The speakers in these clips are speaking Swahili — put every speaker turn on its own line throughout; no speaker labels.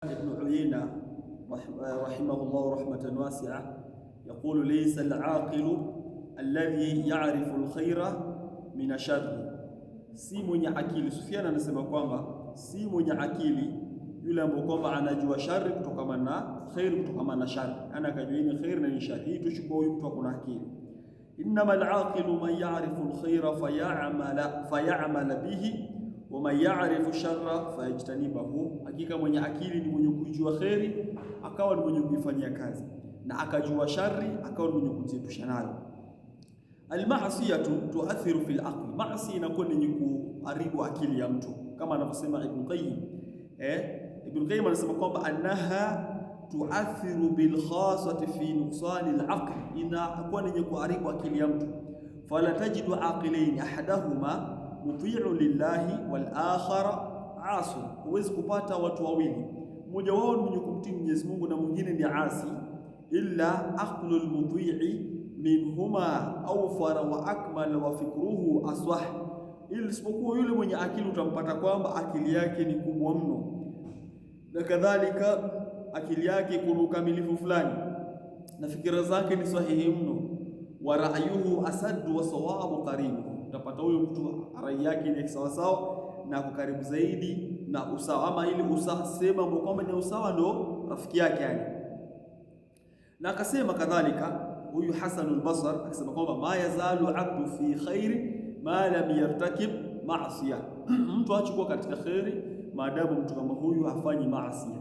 Ibn Uyayna rahimahullah rahmatan wasi'a yaqulu laysa al-aqilu alladhi ya'rifu al-khaira min ash-sharri, si mwenye akili. Sufyan anasema kwamba si mwenye akili yule ambaye kwamba anajua shari kutokana na khair, kutokana na shari, ana akajua ni khair na ni shari. Hii tuchukua huyu mtu akona akili. Innama al-aqilu man ya'rifu al-khaira faya'mala bihi wa man ya'rifu sharra fayajtanibahu, hakika mwenye akili ni mwenye kujua khairi akawa ni mwenye kuifanyia kazi, na akajua shari akawa ni mwenye kujiepusha nayo. Almasiyatu tuathiru fil aqli, maasi inakuwa ni kuharibu akili ya mtu kama anavyosema Ibn Qayyim. Ibn Qayyim anasema kwamba annaha tuathiru bil khasati fi nuqsani al aqli, inakuwa ni kuharibu akili ya mtu. Fala tajidu aqilain ahadahuma muti'u lillahi wal akhar asu, huwezi kupata watu wawili, mmoja wao ni mwenye kumtii Mwenyezi Mungu na mwingine ni asi. Illa aqlu al muti'i minhuma awfara wa akmal wa fikruhu aswah, ili isipokuwa yule mwenye akili utampata kwamba akili yake ni kubwa mno, na kadhalika akili yake kuna ukamilifu fulani na fikira zake ni sahihi mno. Wa ra'yuhu asaddu wa sawabu qaribu, utapata huyo mtu rai yake ni sawasawa na kukaribu zaidi na usawa, ama ili usawa sema kwamba ni usawa ndo rafiki yake yani. Na akasema kadhalika huyu Hasan al-Basri akisema kwamba ma yazalu abdu fi khairi ma lam yartakib ma'siya, mtu achukua katika khairi maadamu mtu kama huyu hafanyi maasiya.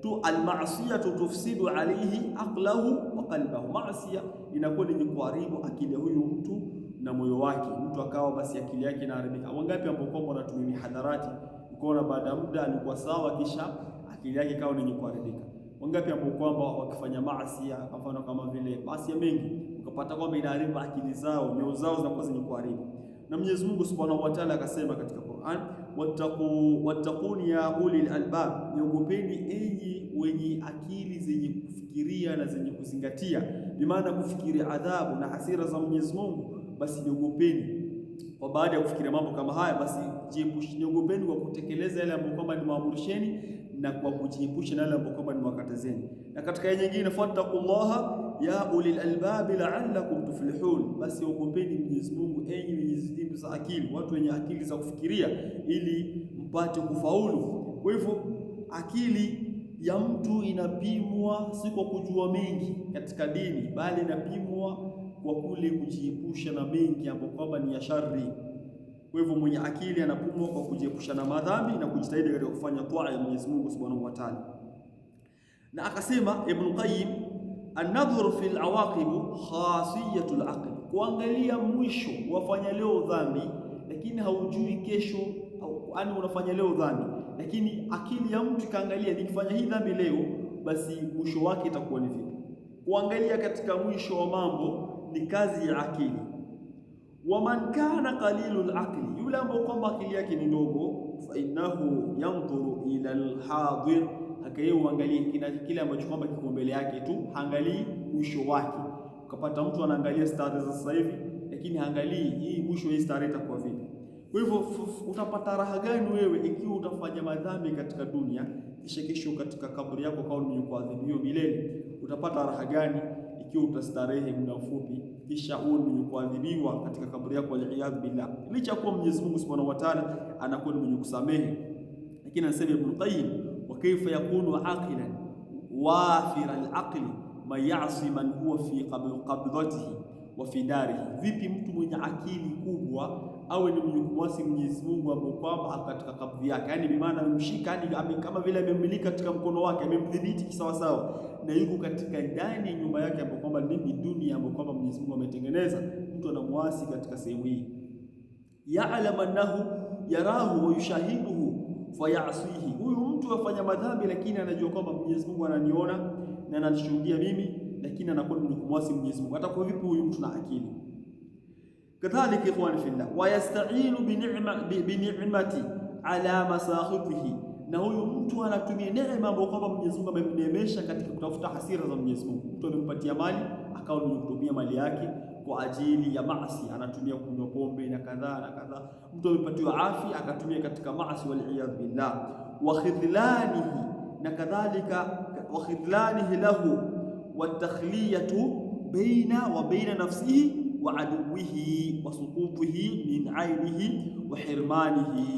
Tu almasiyatu tufsidu alayhi aqlahu wa qalbahu, maasiya inakuwa ni kuharibu akili ya huyu mtu na moyo wake, mtu akawa basi akili yake inaharibika. Wangapi ambao kwamba wanatumia mihadharati, ukaona baada ya muda alikuwa sawa, kisha akili yake ikawa ni kuharibika. Wangapi ambao kwamba wakifanya maasi, kwa mfano kama vile maasi mengi, ukapata kwamba inaharibu akili zao, nyoyo zao zinakuwa zenye kuharibu. Na Mwenyezi Mungu Subhanahu wa Ta'ala akasema katika Qur'an, wattaquni ya ulil albab, niogopeni enyi wenye akili zenye kufikiria na zenye kuzingatia, bimaana kufikiria adhabu na hasira za Mwenyezi Mungu, basi niogopeni. Kwa baada ya kufikiria mambo kama haya, basi niogopeni kwa kutekeleza yale ambayo kwamba nimeamrisheni na kwa kujiepusha na yale ambayo kwamba nimewakatazeni. Na katika aya nyingine, fattaqullaha ya ulil albabi la'allakum tuflihun, basi ogopeni Mwenyezi Mungu enyi wenye zilimu za akili, watu wenye akili za kufikiria, ili mpate kufaulu. Kwa hivyo akili ya mtu inapimwa si kwa kujua mengi katika dini, bali inapimwa kwa kule kujiepusha na mengi ambayo kwamba ni ya shari. Kwa hivyo mwenye akili anapimwa kwa kujiepusha na madhambi na kujitahidi katika kufanya toa ya Mwenyezi Mungu Subhanahu wa Ta'ala. Na akasema Ibn Qayyim, an-nadhru fi al-awaqib khasiyatu al-aql, kuangalia mwisho. Wafanya leo dhambi lakini haujui kesho, au yani unafanya leo dhambi lakini akili ya mtu ikaangalia, nikifanya hii dhambi leo basi mwisho wake itakuwa ni vipi? Kuangalia katika mwisho wa mambo ni kazi ya akili. Waman kana qalilul aqli, yule ambaye kwamba akili yake ni ndogo, fa innahu yanzuru ila al-hadir, haka yeye uangalie kile ambacho kwamba kiko mbele yake tu, haangalii mwisho wake. Ukapata mtu anaangalia stare za sasa hivi, lakini haangalii hii mwisho hii stare itakuwa vipi. Kwa hivyo utapata raha gani wewe ikiwa utafanya madhambi katika dunia kisha kesho katika kaburi yako kawa ni kuadhibiwa milele? Utapata raha gani ikiwa utastarehe muda mfupi kisha uwe mwenye kuadhibiwa katika kaburi yako, waliyadhu billah. Licha kuwa Mwenyezi Mungu Subhanahu wa Ta'ala anakuwa ni mwenye kusamehe, lakini anasema Ibn Qayyim, wa kaifa yakunu aqilan wafira al-aqli man ya'si man huwa fi qabdatihi wa fi darihi, vipi mtu mwenye akili kubwa awe ni mwenye kumwasi Mwenyezi Mungu ambaye kwamba katika kabdhi yake, yani bi maana amemshika, yani kama vile amemmilika katika mkono wake, amemdhibiti kisawasawa, na yuko katika ndani ya nyumba yake ambayo kwamba ni dunia ambayo kwamba Mwenyezi Mungu ametengeneza. Mtu anamwasi katika sehemu hii, ya'lam annahu yarahu wa yushahiduhu fayasihi, huyu mtu afanya madhambi, lakini anajua kwamba Mwenyezi Mungu ananiona na ananishuhudia mimi, lakini anakuwa ni kumwasi Mwenyezi Mungu. Atakuwa vipi huyu mtu na akili? Kadhalika ikhwani fillah, wayastainu bini'mati ala masakhitihi, na huyu mtu anatumia neema ambayo kwamba Mwenyezi Mungu amemneemesha katika kutafuta hasira za Mwenyezi Mungu. Mtu amempatia mali akawa ni kutumia mali yake kwa ajili ya maasi, anatumia kunywa pombe na kadhaa na kadhaa. Mtu amepatiwa afya akatumia katika maasi, waliyadhu billah. Wa khidlanihi, na kadhalika, wa khidlanihi lahu wa takhliyatu baina wa baina nafsihi wa aduwihi wa suqutihi min ainihi wa hirmanihi.